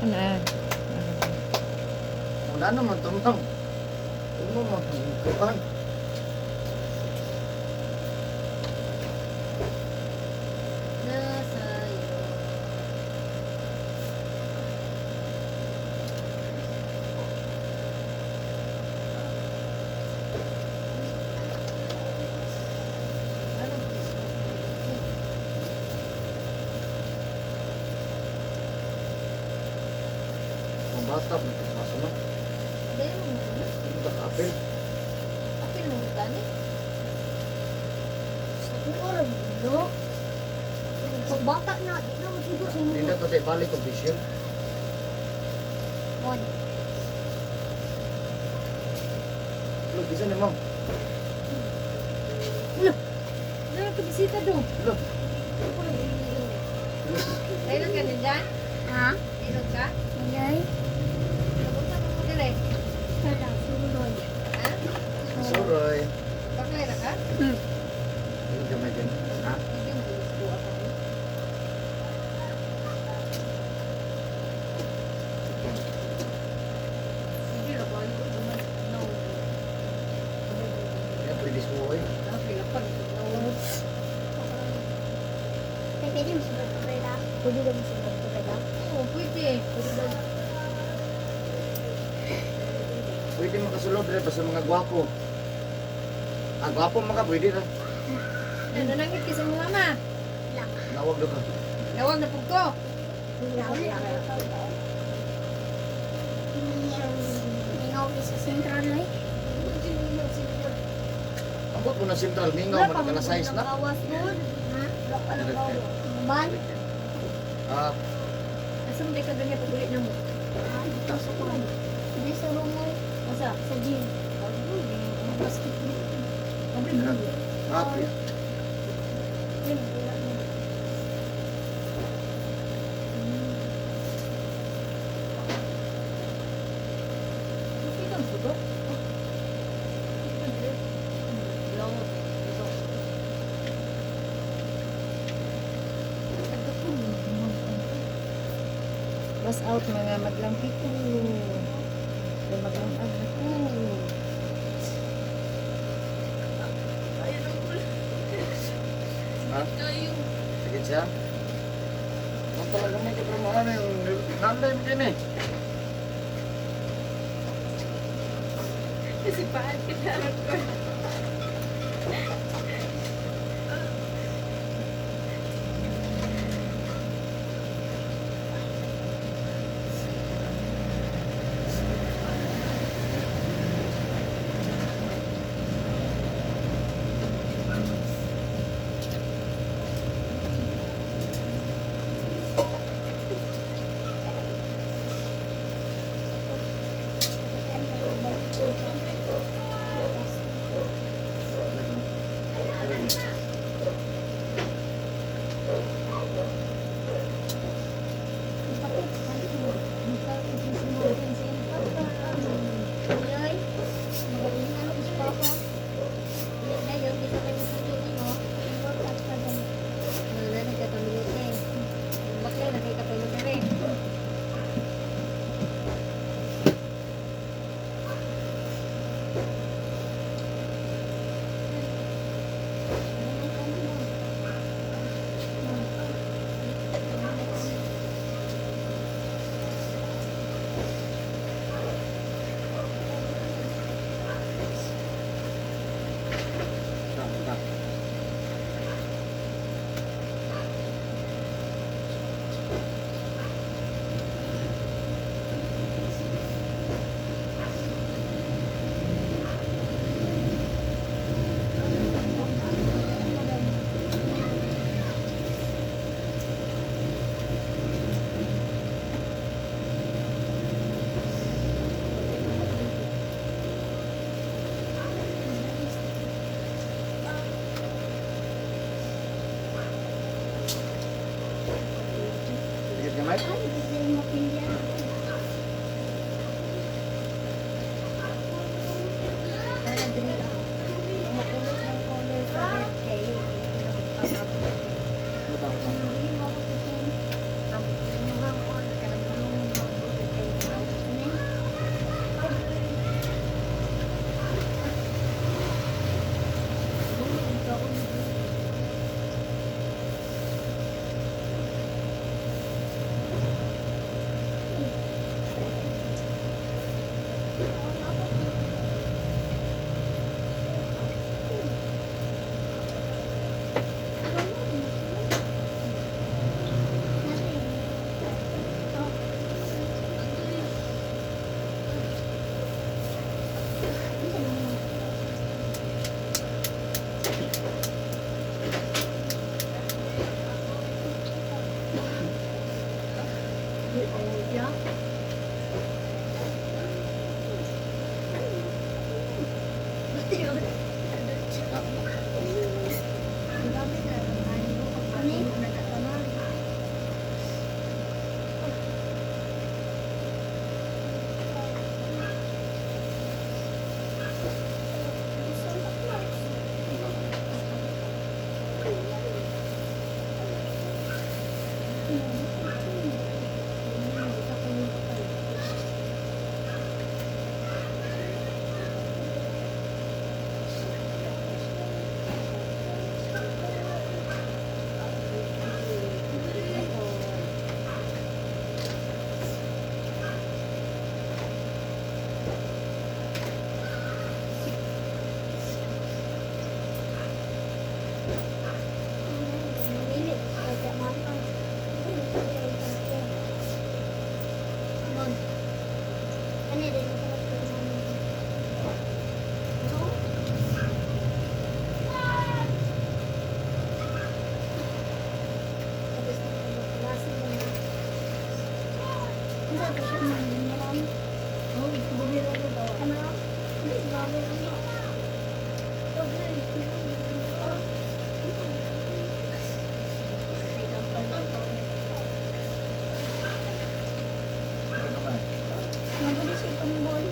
Ano ah? Wala naman to, ma'am. Ano mo, kuan. Nasa iyo. Mga bata, masa na. Dahil mo muna. Ano ka apel? Apil mo gani? Sa kuo no? Pagbata na, di na masigo sa Hindi inyo. na to tayo balik og vision. One. Lo, bisa ni ma'am. Ulo! Ano ka bisita do? Lo, Kailan ka din dyan? Ha? Ilog ka? Ayay. Napunta mo mo dire? Wala, suruloy. Ha? Suroy. Baklay na ka? Ano gamay din? Ha? Hindi mo gusto ako. Hindi na ba? No. Yan, pwede mo eh. Pag Ay, pwede mo sugot ko pwede. Pwede mo sugot ko pwede. Oo, pwede. Pwede daw. Pwede makasulod rin basta mga gwapo. Ah, gwapo maka pwede ra. Ano nangit ka sa mga mama? Wala. Nawag do ka. Nawag na pug ko. Wala. Mingaw sa sentral eh. Ambot mo na sentral mingaw man ka na size na. Gawas doon. Ha? Wala pa lang gawas. Ban? Ah, Asa mo di ka ganyan pag ulit na mo? Ah, dito sa kuwan. Hindi sa room mo eh. Asa? Sa gym. Basketball. ah, pwede. Yun, wala na. Mas out mga maglangki ko. May maglangag na ko. Ha? Sige siya. Ang talaga may kapromahan yung nanday mo din eh. Kasi paan kailangan ko. Oh, yeah. Ano? Mabilis itong ball.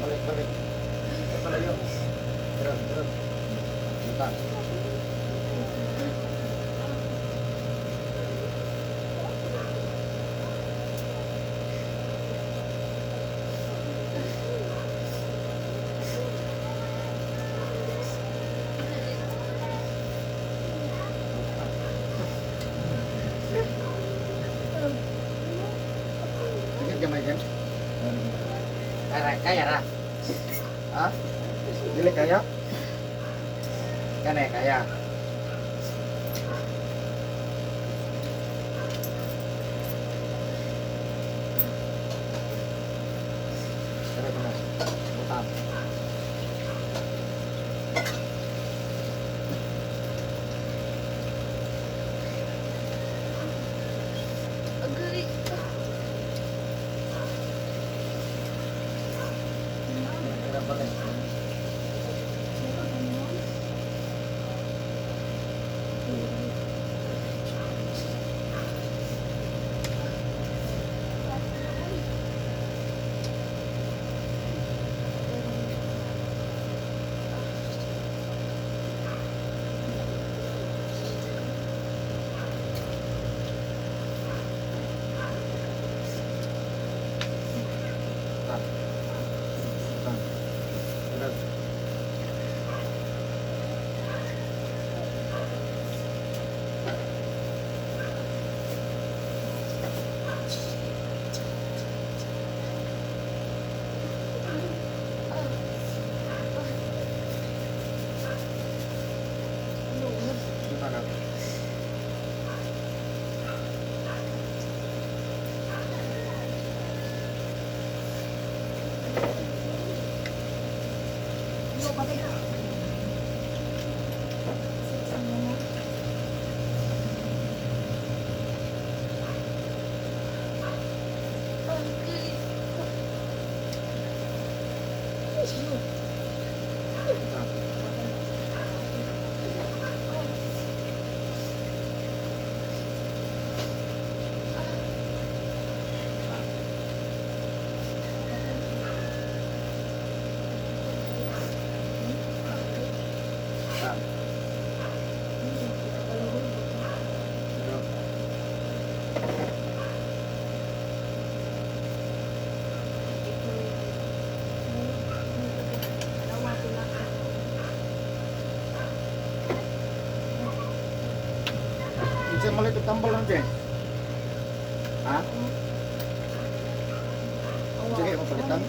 Balik, balik. Palayo. Tara, tara. Kita. Sakit gamay kan? Kaya, kaya ra. Ha? Dili kaya? Kane kaya. Tara ko na. Butang. Agay. Tara balik. Butang. Butang. Tara. Butang ka. Butang. Butang. Tara. Unsa malit og tambal lang dyan? Ha? Sige, mapalitan.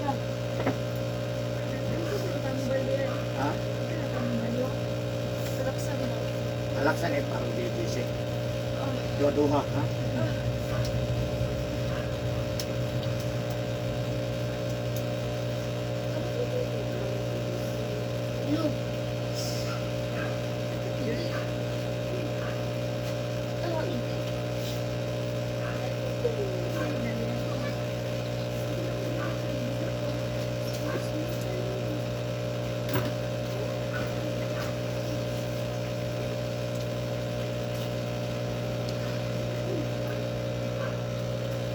Ha? Alaksan eh, parang DDC. Duha-duha, ha? Look.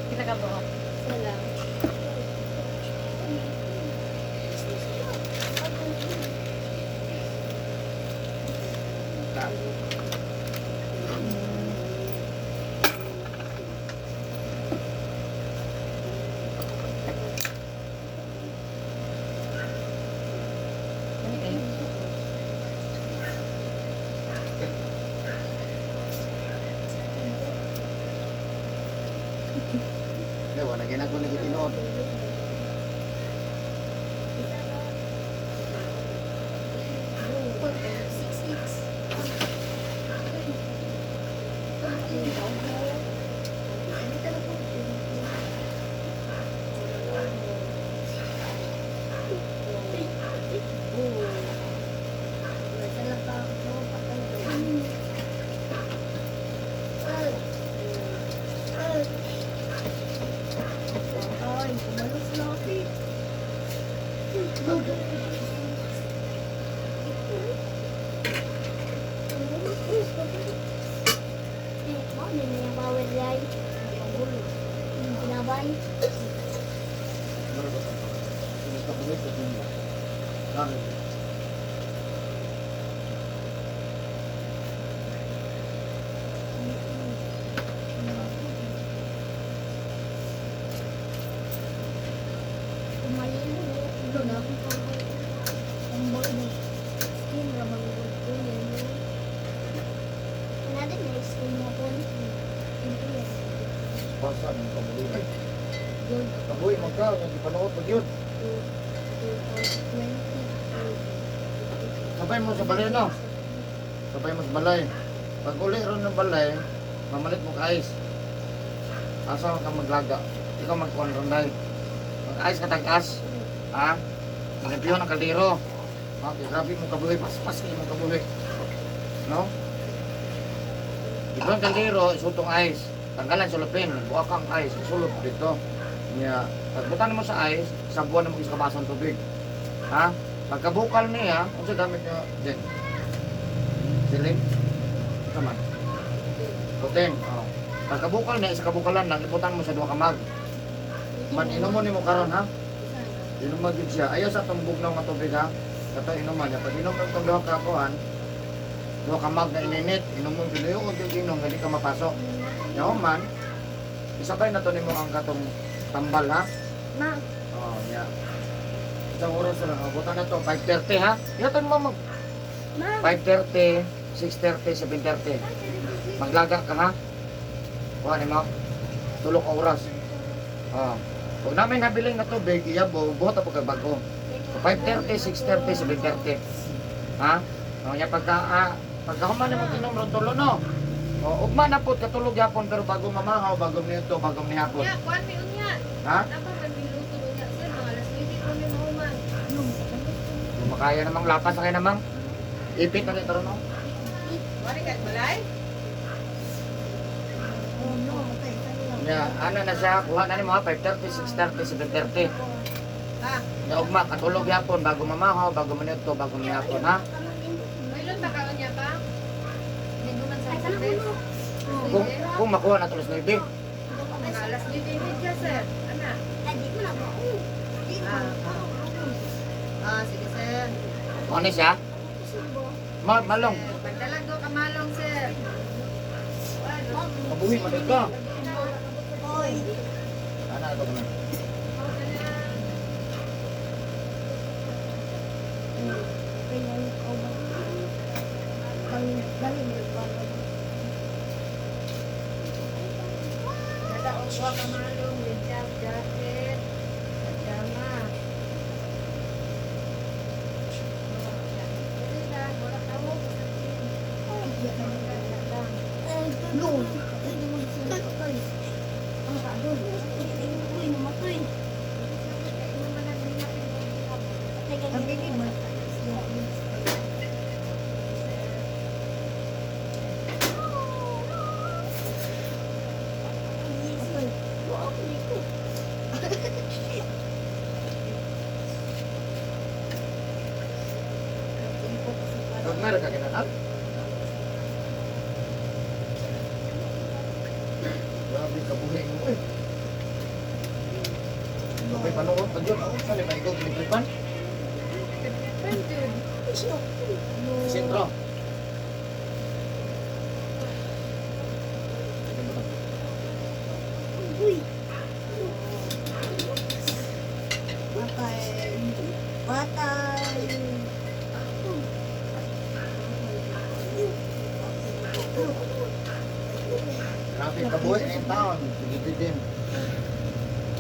Pila ka buok? Salam. Ta. Ano kayo? Eh, wala ginagawa ni tinuod. 6, 6. Ay, kumalos na ako eh. Binabay. Meron ba sa kabuhi sa dunya? Lalo. Kumalilo na ako. Ang boy skin ra man gud ko yun. Another na skin mo po. Pasa ng kabuhi. Good. Kabuhi man ka, nga gipanood pag yun. 20. Sabay mo sa balay, no? Sabay mo sa balay. Pag uli ron ng balay, mamalit mo ka ice. Asa ka maglaga? Ikaw magkuhan ron dahil. Mag-ice ka tag-as. Ha? Magimpiyon ang kaldero. Ha? Grabe mo kabuhi. Paspas kayo mo kabuhi. No? Ito ang kaldero, isutong ice. Tanggalan sulupin. Buka kang ice. Isulop dito. Nya, pagbutan mo sa ice, sabuan mo isa kabasong tubig. Ha? Pagkabukal niya, unsa gamit niyo, Jen? Siling? Unsa man? Puting. Oh. Pagkabukal niya, isa kabukalan lang, ibutan mo sa duha ka mug. Man, inomon nimo karon ha? Inuman gyud siya. Ayaw sa atong bugnaw nga tubig ha. Kato inuman niya. Pag inom ng itong duha ka kuan, duha ka mug na ininit, inomon gyud ayo gyud inom nga di ka mapasok. Yaw man, isabay na to nimo ang katong tambal ha. Ma, Oh, yeah. Isang oras na lang. Abutan na to, 5:30 ha. Yatan mo mag ma. 5:30, 6:30, 7:30. Maglaga ka ha. Kuha ni mo. Tulok ka oras. Oh. Kung namin nabiling na tubig, iyabo, buhat ako kay bago. So, 5:30, 6:30, 7:30. Ha? O, nya pagka, pagka human mo tinom ron tulo no. O, ugma na po, katulog yapon, pero bago mamahaw, bago nito, bago nihapon. Unya, kuan mi unya. Ha? Napa man miluto unya sir, mga alas 9 ko mi mahuman. Makaya namang lapas na kayo namang. Ipit na dito no? Wari ka balay? Oh no, matay tayo. Nya, ana na siya, kuha na nimo ha, 5:30, 6:30, 7:30. Ah, Nya ugma, katulog yapon, bago mamahaw, bago manito, bago nihapon, ha? Mailon ba ka unya pa? Hindi man sa Ay, tanong alas mo. Kung makuha na tulos 9. Mga alas 9:30 sir. Ana. Ay, di mo na ba? Di mo na ba? Ah, sige sir. Ano siya? Malong. Sir, Pagdalag ko kamalong sir. Kabuhi, madal ka. Oy. Ana, ito kami. Dala og wa kamalong, hijab, jacket, pajama. No. Namatay. Gamay ra ka kinanag. Grabe kabuhi mo eh. Okay, panuot pa dyan. Ako, saan ba ikaw kinitripan? Sentro. Uy. Patay. Patay. Grabe kabuhi ngayong taon. Sige din.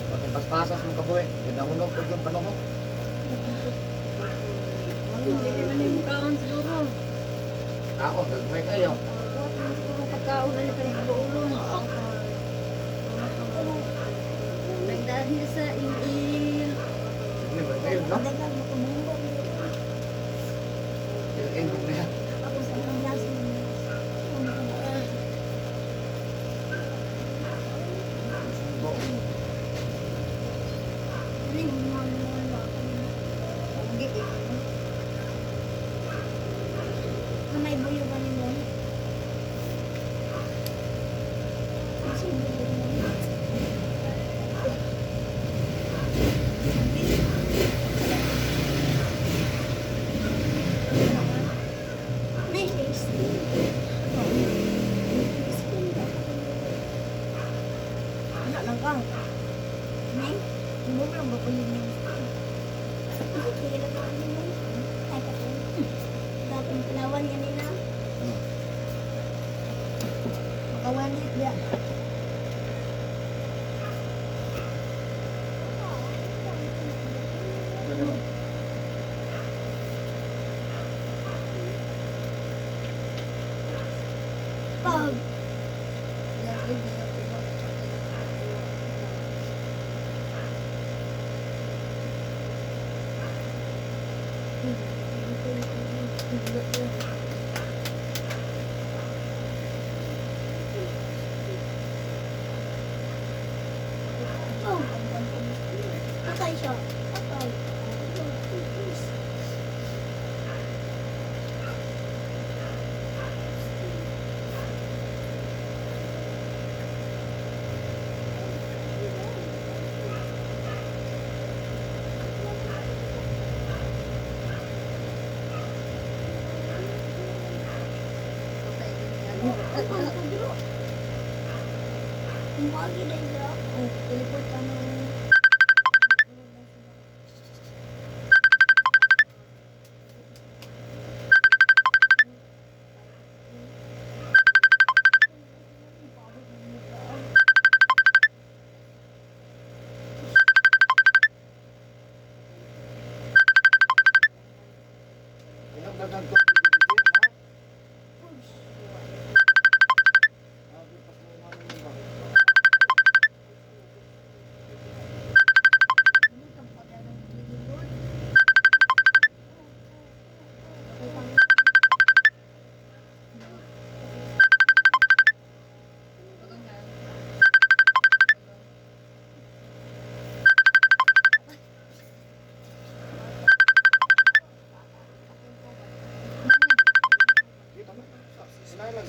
Pati paspasas mo kabuhi. Ganda ko yung panuot. Hindi man yung kaon siguro. Ako, gagmay kayo. Siguro pagkaon na nito ng ulo. Nang dahil sa ingil. Sige, ba kayo, no? Il-il ko na yan. Ako sa ibang klase. Sundo. May buyo ba ni Mon? Kasi buyo mo. May face. Wala lang ka. May? Mo lang ba kunin mo? Ay, kapon. Dapat palawan yan nila. Makawalit ya. Pag. Oh. Patay siya. Patay. Magi na siya. Oh, teleport ka na. Inom na ng tubig, Jim, ha? Grabe, pasmungan mo ba? Dito mo. Sinay lang.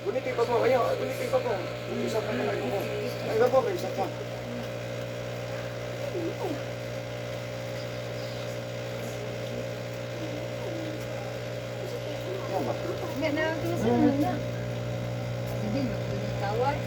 Gunit yung babaw. Ayaw, gunit yung babaw. Isa pa na lang. Ay, babaw, isa pa. Yan ba? Nga na, na. Sige, magkawat.